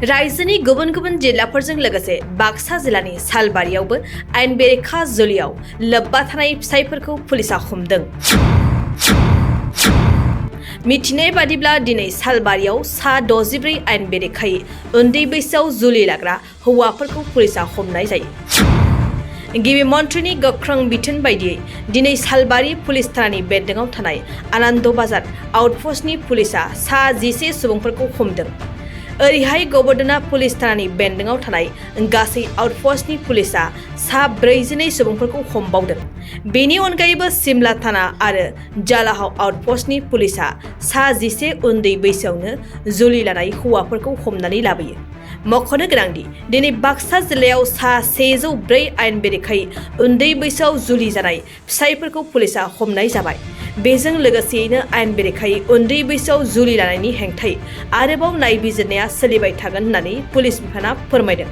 रायजोनि गुबुन गुबुन जिल्लाफोरजों लोगोसे बाक्सा जिल्लानि सालबारियावबो आयेन बेरेखा जुलियाव लोब्बा थानाय फिसायफोरखौ पुलिसा हमदों। मिथिनाय बादिब्ला दिनै सालबारियाव सा 64 आयेन बेरेखायै उन्दै बैसोआव जुलि लाग्रा हौवाफोरखौ पुलिसा हमनाय जायो। गिबि मन्थ्रिनि गोख्रों बिथोन बायदियै दिनै सालबारि पुलिस थानानि बेन्दोङाव थानाय आनन्द बाजार आउटपस्टनि पुलिसा सा 11 सुबुंफोरखौ हमदों। ओरैहाय गबरदना पुलिस थानानि बेन्दोङाव थानाय गासै आउटपस्टनि पुलिसा सा 42 सुबुंफोरखौ हमबावदों। बेनि अनगायैबो सिमला थाना आरो जालाहाव आउटपस्टनि पुलिसा सा 11 उन्दै बैसोआवनो जुलि लानाय हौवाफोरखौ हमनानै लाबोयो। मख'नो गोनांदि दिनै बाक्सा जिल्लायाव सा 104 आयेन बेरेखायै उन्दै बैसोआव जुलि जानाय फिसायफोरखौ पुलिसा हमनाय जाबाय। बेजों लोगोसेयैनो आयेन बेरेखायै उन्दै बैसोआव जुलि लानायनि हेंथायै आरोबाव नायबिजिरनाया सोलिबाय थागोन होननानै पुलिस बिफाना फोरमायदों।